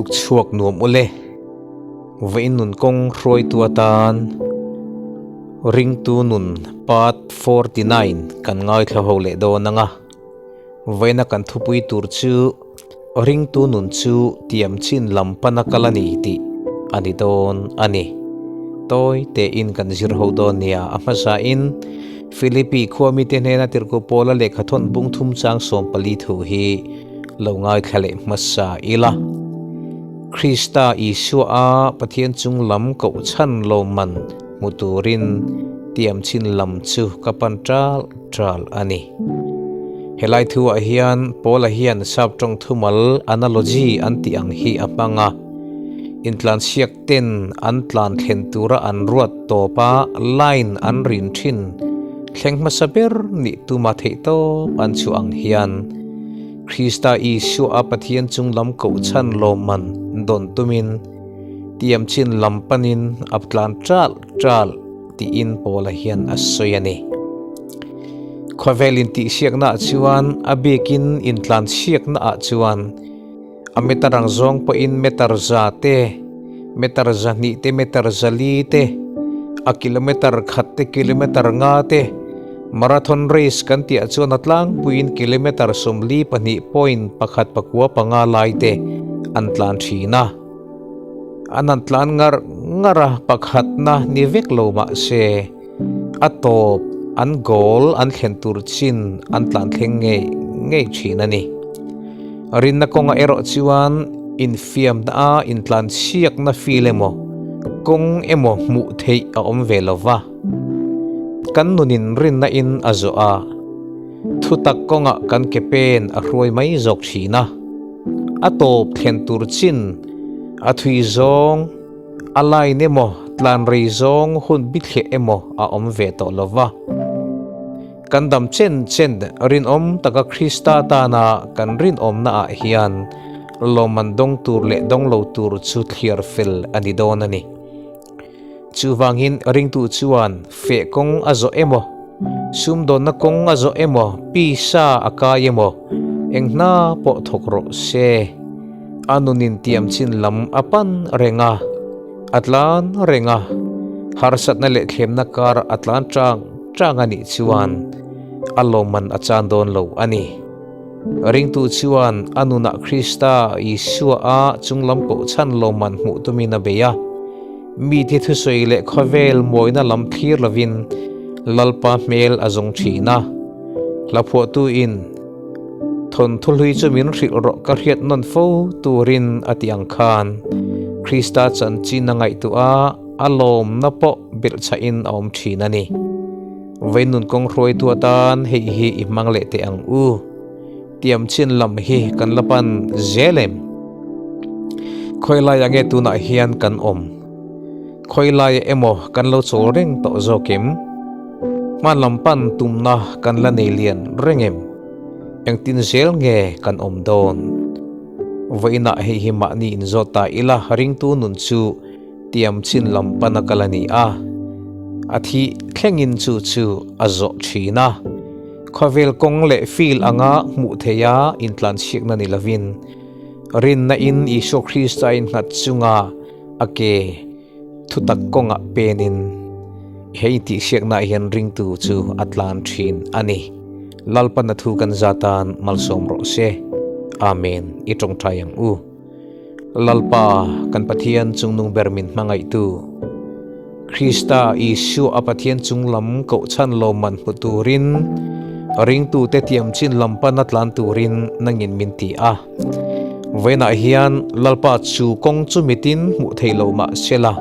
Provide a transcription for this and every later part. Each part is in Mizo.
Tukchhuak nuam ule. Vawiin nun kawng hruaitu atan Ringtu nun Part 49 kan ngaithla ho leh dawn ang a. Vawiina kan thupui tur chu Ringtu nun chu tiam chin lam pana kal a ni tih a ni dawn a ni. Tawi tein kan zir ho dawn nia. A hmasain Philippi khua mite hnena Tirhkoh Paula lehkhathawn bung thum chang 14 thu hi lo ngaithla leh hmasa ila. Krista Isua a Pathian chung lam koh chhan lawmman hmu turin tiam chin lam chu ka pan ṭal ṭal a ni. Helai thuah hian Paula hian sap ṭawng thumal analogy an tih ang hi a hmang a. Intlansiak ten an tlan thlen tura an ruat tawp a line an rin ṭhin thleng hmasa ber nih tuma theihtawp an chhuah ang hian Krista Isua a Pathian chung lam koh chhan lawmman dawn tumin tiam chin lam panin a tlan ṭalh ṭalh tiin Paula hian a sawi a ni. Khawvel intihsiaknaah chuan a bikin intlansiaknaah chuan A meter ang zawng pawhin meter za te, meter zahnih te, meter zali te, a kilometer khat te, kilometer nga te, marathon race kan tih ah chuan a tlangpuiin kilometer 42 point pakhat pakua panga lai te an tlan thin a. An han tlan ngar ngar a, pakhatna ni vek lo mah se a tawp an goal an thlen tur chin an tlan thleng ngei ngei thin a ni. Rinna kawnga erawh chuan infiamna a intlanchhiakna fil emaw, kawng emaw hmuh theih a awm ve lo va. Kan nunin rinna in a zawh a, thutak kawngah kan ke pen a hruai mai zawk thin a. A tawp thlen tur chin a thui zawng, a line emaw, tlan rei zawng hun bithliah emaw a awm ve tawh lo va. Kan dam chen chen rinawm taka Krista tana kan rinawmnaah hian lawmman dawng tur leh dawng lo tur chu thliar fel a ni dawn a ni. Chuvangin ringtu chuan feh kawng a zawh emaw, sumdawnna kawng a zawh emaw, pisa a kai emaw, eng hna pawh thawk rawh se. A nunin tiam chin lam a pan reng a, a tlan reng a, harsatna leh thlemna kar a tlan chang chang a nih chuan a lawmman a chan dawn lo a ni. Ringtu chuan a nunah Krista Isua a chunglam koh chhan lawmman hmuh tumin a bei a, mite thusawi leh khawvel mawina lam thlir lovin Lalpa hmel a zawng thin a, hlaphuahtuin Thawnthu hlui chu min hrilh rawh ka hriat nawn fo turin a ti ang khan Krista chanchin a ngaihtuah a, a lawmna pawh belhchhahin a awm thin a ni. Veinun kawng hruaitu atan hei hi i hmang leh teh ang u. Tiam chin lam hi kan la pan zel em? Khawilai ah nge tunah hian kan awm? Khawilai emaw kan lo chawl reng tawh zawk em? Hman lam pan tumna kan la nei lian reng em? Engtin zel nge kan awm dawn? Vawiinah hei hi mahni inzawt ta ila ringtu nun chu tiam chin lam pana kal a ni a, a thih thlengin chu chu a zawh thin a. Khawvel kawng leh fil anga hmuh theiha intlanchhiakna ni lovin rinna in Isua Krista innghat chunga A ke thutak kawngah penin he intihsiaknaah hian ringtu chu a tlan thin a ni. Lalpan a thu kan zatan malsawm rawh se. Amen. I tawngtai ang u. Lalpa, kan Pathian chungnung ber min hmangaihtu, Krista Isua a Pathian chung lam koh chhan lawmman hmu turin, ringtute tiam chin lam pana tlan turin nangin min ti a. Vawiinah hian Lalpa chu kawng chu mitin hmuh theih loh mah se la,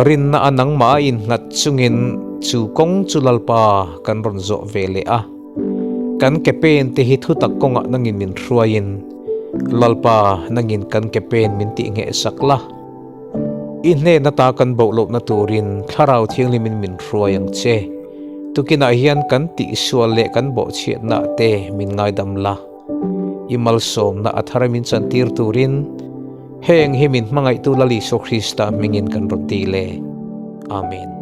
rinna a nangmah a innghat chungin chu kawng chu Lalpa kan rawn zawh ve leh a. Kan ke pen te hi thutak kawngah nangin min hruaiin Lalpa nangin kan ke pen min tih ngheh sak la. I hnen ata kan boh lohna turin Thlarau Thianghlimin min hruai ang che. Tukinah hian kan tihsual leh kan bawhchhiatna te min ngaidam la. I malsawmna a thar min chantir turin heng hi min hmangaihtu Lal Isua Krista hmingin kan rawn ti le. Amen.